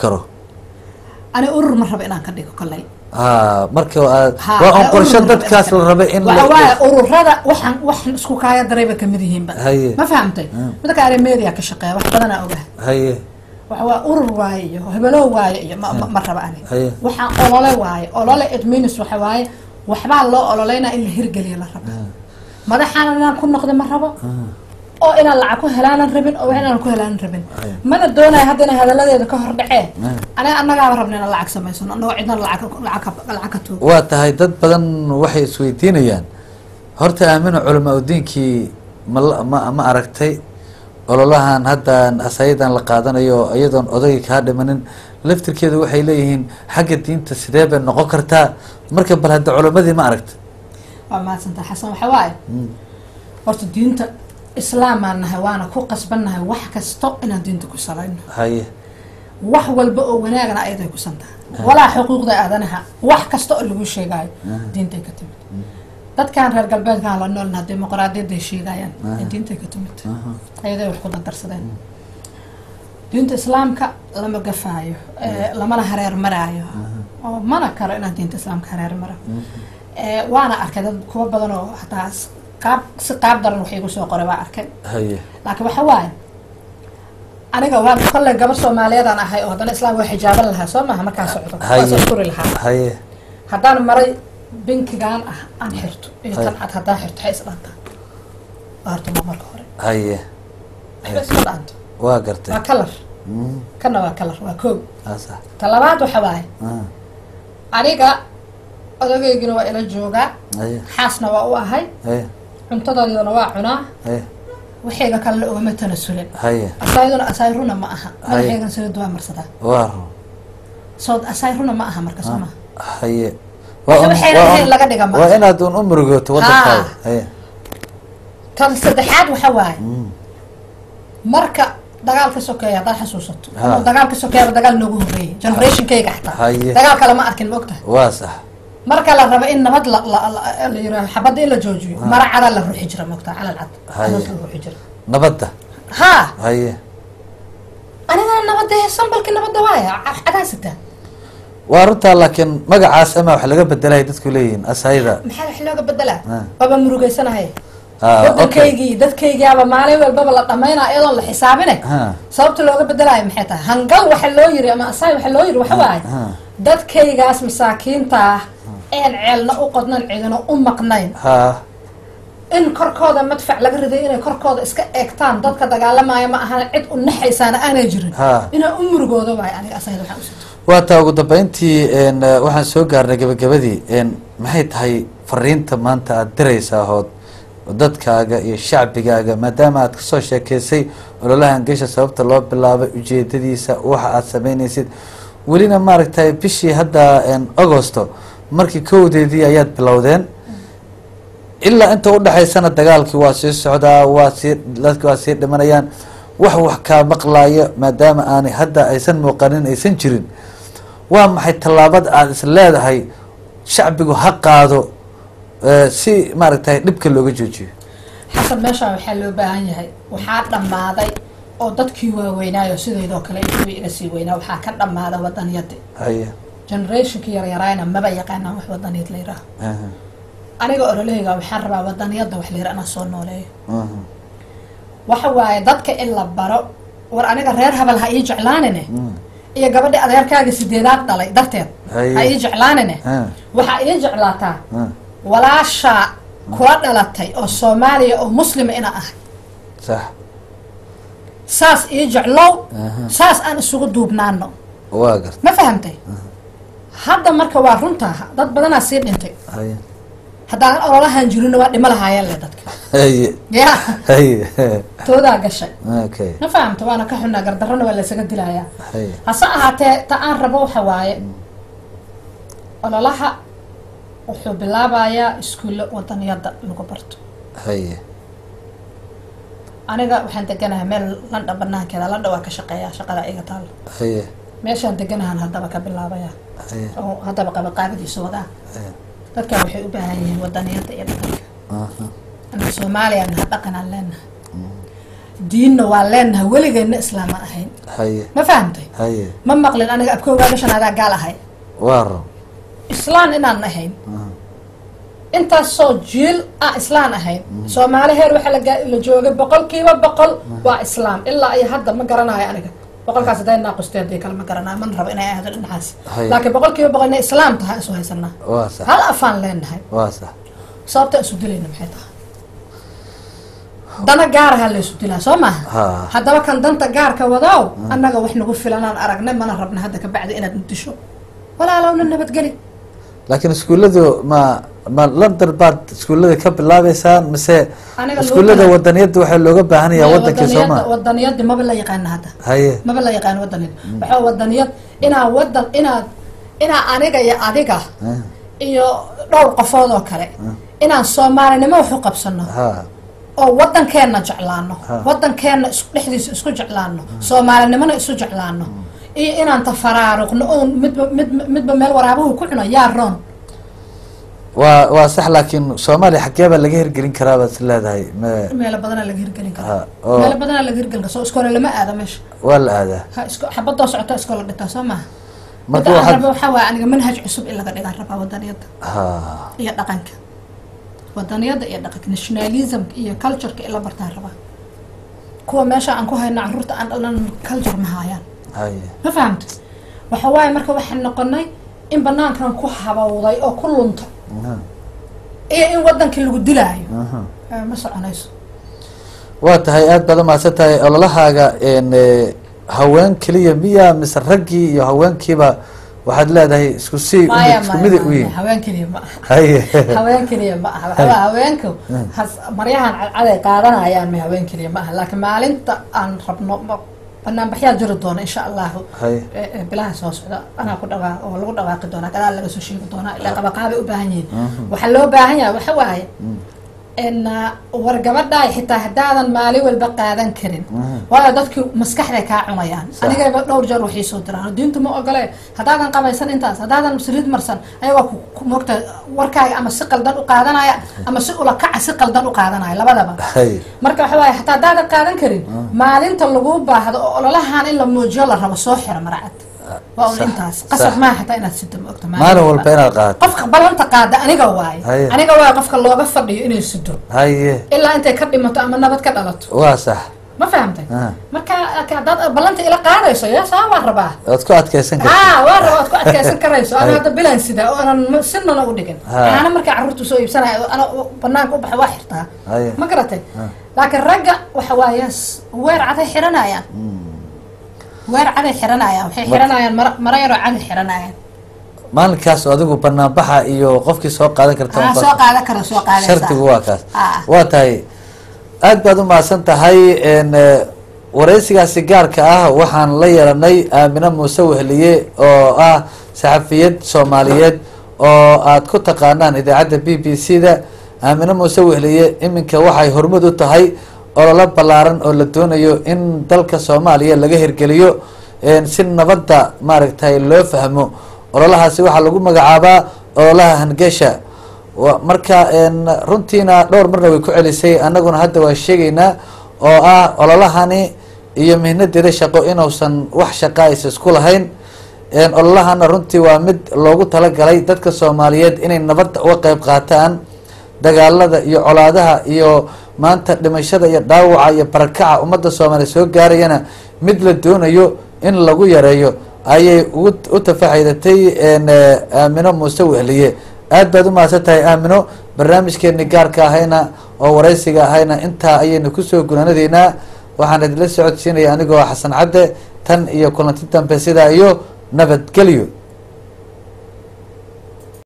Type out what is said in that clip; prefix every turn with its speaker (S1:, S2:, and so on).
S1: Karo.
S2: Ani urur ma rabo inaan ka dhigo kolley.
S1: Marka waa un qorshe dadkaas la rabay in
S2: waxa waaye ururada waxaan isku kaaya darayba kamid yihiinba. Ma fahamtay? Midda kale media ka shaqeeya wax badanaa ogaha. Waxa waa urur waaye iyo hebelow waaye iyo ma raba ani. Waxaan olole waaye, olole it means waxa waaye waxbaa loo ololeynaa in la hirgeliyo la raba. Madaxaana inaan ku noqdo ma rabo, oo inaan lacag ku helaanan rabin, oo wax inaan ku helaanan rabin. Mana doonayo hadda inay hadaladeeda ka hor dhacee. Aniga annagaaba rabna inaan lacag samaysano, annagoo cidna lacag ka tuugo.
S1: Waa tahay, dad badan waxay isweydiinayaan horta Aamino culamaa udiinkii ma aragtay ololahan haddan asayadan la qaadanayo iyadoon odayga kaa dhimanin laftirkeedu waxay leeyihiin xagga diinta sidee bay noqon kartaa? Marka bal hadda culamadii ma aragtay?
S2: Waa mahadsantaha, Xasan. Waxa waaye horta diinta islaamaan nahay, waana ku qasbannahay wax kasto inaan diinta ku salayno. Wax walba oo wanaagana ayaday kusan tahay, walaa xuquuqda aadanaha, wax kasta oo lagu sheegaayo diintay ka timid. Dadkan reer galbeedkaan la noolnaha dimuqraadiyaday sheegayaan diintay ka timid, ayaday wax ku dardarsadeen. Diinta islaamka lama gafaayo, lamana hareer maraayo, oo mana karo inaan diinta islaamka hareer maro. Waana arkay dad kuwa badan oo hataa qaab si qaab daran wax igu soo qoray waa arkay. Laakiin waxa waaye aniga waa kolley gabar soomaaliyeedaan ahay oo haddana islaamka waa xijaaban lahaa, soo maaha? Markaa socdo waa soo turi lahaa. Haddaan maray binkigaan ah aan xirto iyo tan cad haddaan xirto, waxay is dhaantaa waa horta ma marka hore waxba isma dhaanto.
S1: Waa gartay.
S2: Waa color, kana waa color, waa koog. Ta labaad waxa waaye aniga odageygina waa ila joogaa, xaasna waa u ahay, cuntadoodana waa cunaa, waxayga kalena ugama tanasulin. Asayduna asaay runa ma aha, madaxaygan saliid waa marsadaa.
S1: Waa run.
S2: Soo asaay runa ma aha marka, soo maha?
S1: Waxayna
S2: ahayn laga dhiga ma.
S1: Waa inaad un u murugooto waddankaada.
S2: Tan saddexaad waxa waaye marka dagaal ka sokeeya haddaad xasuusato, ama dagaal ka sokeeyaba dagaal noogu horreeyay generationkayga xataa dagaal kale ma arkin, ma ogtahay?
S1: Waa sax.
S2: Marka la rabo in nabad la yiraahdo, xabadda in la joojiyo, mara cada la ruxi jira, ma ogtahay? Calal cad la ruxi jira.
S1: Nabadda.
S2: Ha. Anigana nabadda sambalkii nabadda waaya cadaan sitaa.
S1: Waa runtaa, laakiin magacaas ama wax laga bedelay dadku leeyihiin asayda.
S2: Maxaa wax looga bedelaa? Waaba murugeysanahay. Waddankaygii dadkaygiaba maalin walbaba la dhamaynaa iyadoon la xisaabine. Sababta looga bedelaayo maxay tahay? Hangal waxa loo yiri ama asaay waxa loo yiri waxa waaye dadkaygaas masaakiinta ah een ceelna u qodnan cidina u maqnayn in korkooda madfac laga riday, inay korkooda iska eegtaan dadka dagaalamaya ma ahan, cid u naxaysaana aanay jirin. Inaa u murugoodo waayo aniga asayda waxaan usito.
S1: Waa taa. Ugu dambeyntii waxaan soo gaarnay gabagabadii. Maxay tahay fariinta maanta aada diraysaa hood dadkaaga iyo shacbigaaga, maadaama aad kasoo sheekeysay ololahan gesha sababta loo bilaabay, ujeedadiisa, waxa aad sameyneysid, welina maaragtay bishii hadda Agosto markii kowdeedii ayaad bilowdeen, ilaa inta udhexaysana dagaalkii waa sii socdaa, waa sii dadki waa sii dhimanayaan, wax kaa maqlaaya maadaama aanay hadda aysan muuqanin aysan jirin, waa maxay tallaabada aada is leedahay shacbigu ha qaado si maaragtay dhibka looga joojiyo?
S2: Xasan, meeshaan waxaa loo baahan yahay, waxaa dhammaaday oo dadkii waaweynaayo sidaydoo kale iyo kuwii iga sii weynaa waxaa ka dhammaada wadaniyadii. Generationkii yaryaraayna maba yaqaanaan wax wadaniyad la yidhaaho. Aniga ololahayga waxaan rabaa wadaniyadda wax la yidhaha inaan soo nooleeyo. Waxa waaye dadka in la baro, war aniga reer habal ha ii jeclaanine iyo gabadhi adeerkaaga sideedaad dhalay darteed ha ii jeclaanine, waxaa ii jeclaataa walaashaa kula dhalatay oo Soomaaliya oo muslima inaa ahay. Saas ii jeclow, saas aan isugu duubnaano.
S1: Waa garta.
S2: Ma fahamtay? Hadda marka waa runtaa, dad badanaa sii dhintay. Haddaan ololahan jirinna waa dhimo lahaayeen le dadka. Ya toodaa gashay. Ma fahamta? Waana ka xunnaa, gardarrana waa laysaga dilayaa. Hase ahaatee ta aan rabo waxa waaye ololaha wuxuu bilaabayaa iskuullo wadaniyadda lagu barto. Aniga waxaan deganahay meel London banaankeeda. London waa ka shaqeeyaa, shaqada iga taalo. Meeshaan deganahan haddaba ka bilaabaya oo haddaba qabaqaabadiisa wadaa. Dadkan waxay u baahan yihiin wadaniyadda iyo dhaqanka. Anaga Soomaaliya naha, dhaqan aan leenahay. Diinna waa leenahay, weligeedna islaam aan ahayn. Ma fahamtay? Ma maqlin aniga abkoogaa gashan adaa gaal ahay.
S1: Waa
S2: islaan inaan ahayn. Intaasoo jiil ah islaan ahayn. Soomaali heer waxaa la joogay 100% waa islaam. Ilaa iyo hadda ma garanayo aniga boqolkaas hadday naaqustay haddii kale ma garanayo, mana rabo inay aado dhinacaas. Laakiin 100% inay islaam tahay isu haysanaa. Hal afaan leenahay. Sababta isu dilayna maxay tahay? Dana gaaraha la isu dilaa soo maaha? Haddaba kan danta gaarka wadow annaga wax nagu filanaan aragnay, mana rabna hadda kabacdi inaad disho, walaalowna nabadgeli.
S1: Laakiin iskuulladu ma London baad iskuullada ka bilaabeysaan mise iskuullada wadaniyadda waxaa looga baahan yahay wadankii Soomaa?
S2: Wadaniyadda maba la yaqaano hadda. Maba la yaqaano wadaniyad. Waxaa wadaniyad inaa wadan inaad inaa aniga iyo adiga iyo dhowr qofood oo kale inaan Soomaalinimo wax u qabsano oo wadankeena jeclaano, wadankeena isku dhexdiisa isku jeclaano, Soomaalinimona isu jeclaano, iyo inaan tafaraaruqno oo midba meel waraabuhu ku cuno yaa roon.
S1: Waa sax, laakiin Soomaaliya xaggee baa laga hirgelin karaa baad is leedahay?
S2: Meelo badanaa laga hirgelin karaa. Meelo badanaa laga hirgelin karaa. Soo iskoole lama aado meesha.
S1: Waa la aadaa.
S2: Ha isko xabadoo socota iskoola dhigtaa soo maaha? Marka waxaa raba waxaa waaye aniga manhaj cusub in laga dhigaan rabaa wadaniyadda iyo dhaqanka. Wadaniyadda iyo dhaqanka, nationalismka iyo cultureka in la bartaan rabaa. Kuwa meesha aan ku hayno carruurta aan dhalnan culture ma haayaan. Ma fahamtay? Waxa waaye marka waxaan noqonay in banaankan ku habowday oo ku lunta iyo in wadankii lagu dilaayo. Ma soconayso.
S1: Waa tahay, aad baad umahadsan tahay. Ololahaaga haween keliya miya mise raggii iyo haweenkiiba waxaad leedahay isku si isku mid u yihiin?
S2: Haween keliya ma aha. Haween keliya ma aha. Waxaa haweenku maryahan cadcad ay qaadanayaan, ma haween keliya ma aha. Laakiin maalinta aan rabno banaanbaxyaa jiri doona insha Allahu bilaha soo socda, anaa ku dhawaa oo lagu dhawaaqi doonaa, gadaal laga soo sheegi doonaa, ilaa qabaqaabay u baahan yihiin. Waxaa loo baahan yahay waxa waaye in war gabadhaay xitaa haddaadan maalin walba qaadan karin, waayo dadkii maskaxday kaa cunayaan. Anigayba dhowr jeer waxay soo diraan, diintu ma ogole haddaadan qabaysan intaas, haddaadan saliid marsan, ayagoo moogta warkaaga ama si qaldan u qaadanaya ama si ula kaca si qaldan u qaadanaya, labadaba. Marka waxa waaye hataa haddaadan qaadan karin, maalinta laguu baahdo oo ololahan in la muujiyo la rabo, soo xiro maracad. Waa un intaas qasab maaha xataa inaad sito, ma ogta
S1: maalin walba inaad qaadato.
S2: Qofka ballanta qaada aniga waaye, aniga waaye qofka looga fadhiyo inay sido ilaa intay ka dhimato ama nabad ka dhalato.
S1: Waa sax.
S2: Ma fahamtay? Marka haddaad ballanta ila qaadayso ya saa waan rabaa,
S1: waad ku adkaysan karta.
S2: Waan rabaa, waad ku adkaysan karayso. Ana hadda bilaan sidaa oo aanan sinana u dhigin, caana markaa carruurtu soo iibsanaya ana banaanka u baxa waa xirtaa. Ma garatay? Laakiin ragga waxa waaye weer caday xiranayaan, weer caday xiranayaan, waxay xiranayaan mara yaroo caday xiranayaan.
S1: Maalinkaas adigu banaanbaxa iyo qofkii soo qaadan karta
S2: soo qaadan kara, soo qaadaysa.
S1: Shardigu waa kaas. Waa tahay, aad baad umahadsan tahay. Wareysigaasi gaarka ah waxaan la yeelanay Aamine Muuse Wehliye oo ah saxafiyad Soomaaliyeed oo aad ku taqaanaan idaacadda BBC da. Aamine Muuse Wehliye iminka waxay hormuud u tahay ololo ballaaran oo la doonayo in dalka Soomaaliya laga hirgeliyo si nabadda maaragtay loo fahmo. Ololahaasi waxaa lagu magacaabaa ololaha Hangesha. Marka runtiina dhowr marna way ku celisay, annaguna hadda waa sheegaynaa oo ah ololahani iyo mihnadeeda shaqo inuusan wax shaqa aysa isku lahayn. Ololahana runtii waa mid loogu talagalay dadka Soomaaliyeed inay nabadda uga qeyb qaataan dagaalada iyo colaadaha iyo maanta dhimashada iyo dhaawaca iyo barakaca ummadda Soomaaliya soo gaarayana mid la doonayo in lagu yareeyo ayay u tafaxaydatay Aamino Muuse Wehliye. Aad baad umahadsan tahay Aamino. Barnaamijkeeni gaarka ahayna oo wareysiga ahayna intaa ayaynu kusoo gunaanadaynaa. Waxaan idinla socodsiinaya anigoo Xasan Cadde. Tan iyo kulanti dambe, sidaa iyo nabadgelyo.